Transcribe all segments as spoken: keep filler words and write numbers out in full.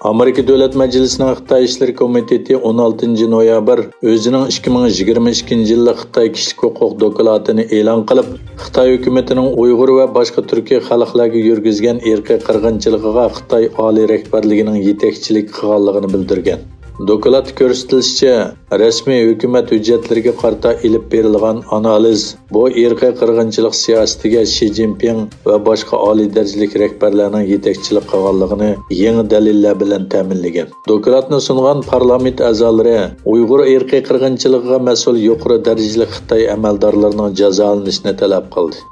ئامېرىكا دۆلەت مەجلىسىنىڭ خىتاي ئىشلىرى كومىتېتى ئون ئالتىنچى نويابىر ئۆزىنىڭ ئىككى مىڭ يىگىرمە ئىككىنچى يىللىق خىتاي كىشىلىك ھوقۇق دوكلاتىنى ئېلان قىلىپ، خىتاي ھۆكۈمىتىنىڭ ئۇيغۇر ۋە باشقا تۈركىي خەلقلەرگە يۈرگۈزگەن ئىرقىي قىرغىنچىلىقىغا خىتاي ئالىي رەھبەرلىكىنىڭ يېتەكچىلىك قىلغانلىقىنى بىلدۈرگەن. دوكلاتتا كۆرسىتىلىشىچە، رەسمىي ھۆكۈمەت ھۆججەتلىرىگە قارىتا ئېلىپ بېرىلغان ئانالىز بۇ ئىرقىي قىرغىنچىلىق سىياسىتىگە شى جىنپىڭ ۋە باشقا ئالىي دەرىجىلىك رەھبەرلەرنىڭ يېتەكچىلىك قىلغانلىقىنى يېڭى دەلىللەر بىلەن تەمىنلىگەن. دوكلاتنى سۇنغان پارلامېنت ئەزالىرى ئۇيغۇر ئىرقىي قىرغىنچىلىقىغا مەسئۇل يۇقىرى دەرىجىلىك خىتاي ئەمەلدارلىرىنىڭ جازالىنىشىنى تەلەپ قىلدى.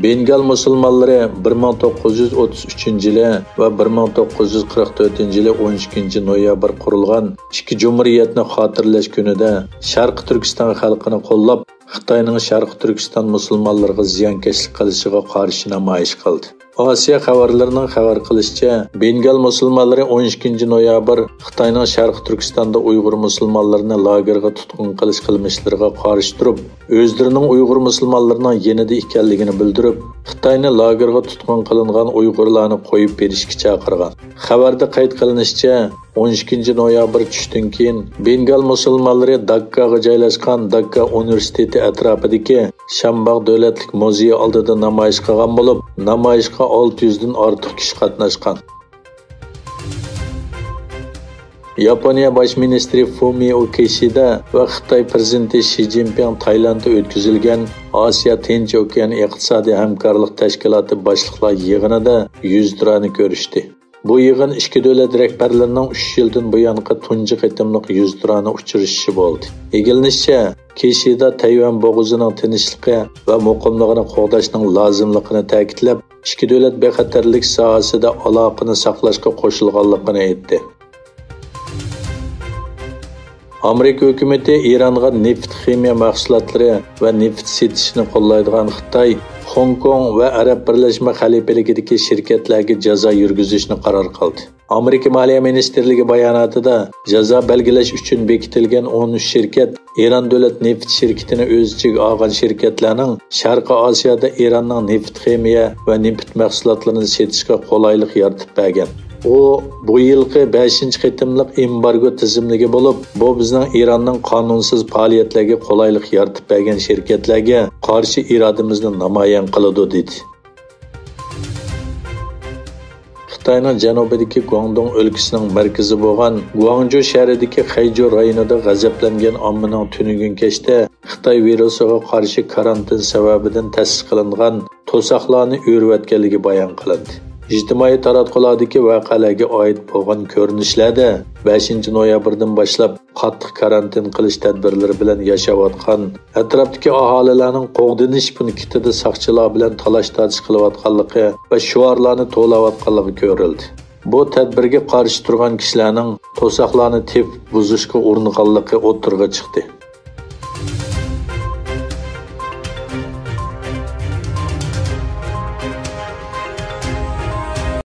بېنگال مۇسۇلمانلىرى بىر مىڭ توققۇز يۈز ئوتتۇز ئۈچىنچى يىلى ۋە بىر مىڭ توققۇز يۈز قىرىق تۆتىنچى يىلى ئون ئىككىنچى نويابىر قۇرۇلغان ئىككى جۇمھۇرىيەتنى خاتىرىلەش كۈنىدە شەرقىي تۈركىستان خەلقىنى قوللاپ، خىتاينىڭ شەرقىي تۈركىستان مۇسۇلمانلىرىغا زىيانكەشلىك قىلىشىغا قارشى نامايىش قىلدى. ئاسىيا خەۋەرلىرىنىڭ خەۋەر قىلىشىچە، بېنگال مۇسۇلمانلىرى ئون ئىككىنچى نويابىر خىتاينىڭ شەرقىي تۈركىستاندا ئۇيغۇر مۇسۇلمانلىرىنى لاگېرغا تۇتقۇن قىلىش قىلمىشلىرىغا قارشى تۇرۇپ، ئۆزلىرىنىڭ ئۇيغۇر مۇسۇلمانلىرىنىڭ يېنىدا ئىكەنلىكىنى بىلدۈرۈپ، خىتاينى لاگېرغا تۇتقۇن قىلىنغان ئۇيغۇرلارنى قويۇپ بېرىشكە چاقىرغان. خەۋەردە قەيت قىلىنىشىچە، ئون ئىككىنچى نويابىر چۈشتىن كېيىن بېنگال مۇسۇلمانلىرى داككاغا جايلاشقان داككا ئۇنىۋېرسىتېتى ئەتراپىدىكى شامباغ دۆلەتلىك مۇزېيى ئالدىدا نامايىش قىلغان بولۇپ، نامايىشقا ئالتە يۈزدىن ئارتۇق كىشى قاتناشقان. ياپونىيە باش مىنىستىرى فۇمىئو كىشىدا ۋە خىتاي پىرېزىدېنتى شى جىنپىڭ تايلاندتا ئۆتكۈزۈلگەن ئاسىيا تىنچ ئوكيان ئىقتىسادىي ھەمكارلىق تەشكىلاتى باشلىقلار يىغىنىدا يۈزتۇرانە كۆرۈشتى. بۇ يىغىن ئىككى دۆلەت رەھبەرلىرىنىڭ ئۈچ يىلدىن بۇيانقى تۇنجى قېتىملىق يۈزتۇرانە ئۇچرىشىشى بولدى. ئىگىلىنىشىچە، كىشىدا تەيۋەن بوغۇزىنىڭ تىنچلىقى ۋە مۇقىملىقىنى قوغداشنىڭ لازىملىقىنى تەكىتلەپ، ئىككى دۆلەت بىخەتەرلىك ساھەسىدە ئالاقىنى ساقلاشقا قوشۇلغانلىقىنى ئېيتتى. ئامېرىكا ھۆكۈمىتى ئىرانغا نېفىت خىمىيە مەھسۇلاتلىرى ۋە نېفىت سېتىشنى قوللايدىغان خىتاي، خوڭكوڭ ۋە ئەرەب بىرلەشمە خەلىپىلىكىدىكى شىركەتلەرگە جازا يۈرگۈزۈشنى قارار قىلدى. ئامېرىكا مالىيە مىنىستىرلىكى باياناتىدا، جازا بەلگىلەش ئۈچۈن بېكىتىلگەن ئون ئۈچ شىركەت ئىران دۆلەت نېفىت شىركىتىنى ئۆز ئىچىگە ئالغان شىركەتلەرنىڭ شەرقىي ئاسىيادا ئىراننىڭ نېفىت خىمىيە ۋە نېفىت مەھسۇلاتلىرىنى سېتىشقا قولايلىق يارىتىپ بەرگەن. ئۇ بۇ يىلقى بەشىنچى قېتىملىق ئېمبارگو تىزىملىكى بولۇپ، بۇ بىزنىڭ ئىراننىڭ قانۇنسىز پائالىيەتلەرگە قولايلىق يارىتىپ بەرگەن شىركەتلەرگە قارشى ئىرادىمىزنى نامايان قىلىدۇ، دېدى. خىتاينىڭ جەنۇبىدىكى گۇاڭدۇڭ ئۆلكىسىنىڭ مەركىزى بولغان گۇاڭجۇ شەھىرىدىكى خەيجۇ رايونىدا غەزەپلەنگەن ئاممىنىڭ تۈنۈگۈن كەچتە خىتاي ۋىرۇسىغا قارشى كارانتىن سەۋەبىدىن تەسىس قىلىنغان توساقلارنى ئۆرۈۋەتكەنلىكى بايان قىلىندى. ئىجتىمائىي تاراتقۇلاردىكى ۋەقەلەرگە ئائىت بولغان كۆرۈنۈشلەردە بەشىنچى نويابىردىن باشلاپ قاتتىق كارانتىن قىلىش تەدبىرلىرى بىلەن ياشاۋاتقان ئەتراپتىكى ئاھالىلەرنىڭ قوغدىنىش پونكىتىدا ساقچىلار بىلەن تالاش-تارتىش قىلىۋاتقانلىقى ۋە شوئارلارنى توۋلاۋاتقانلىقى كۆرۈلدى. بۇ تەدبىرگە قارشى تۇرغان كىشىلەرنىڭ توساقلارنى تېپىپ بۇزۇشقا ئۇرۇنغانلىقى ئوتتۇرىغا چىقتى.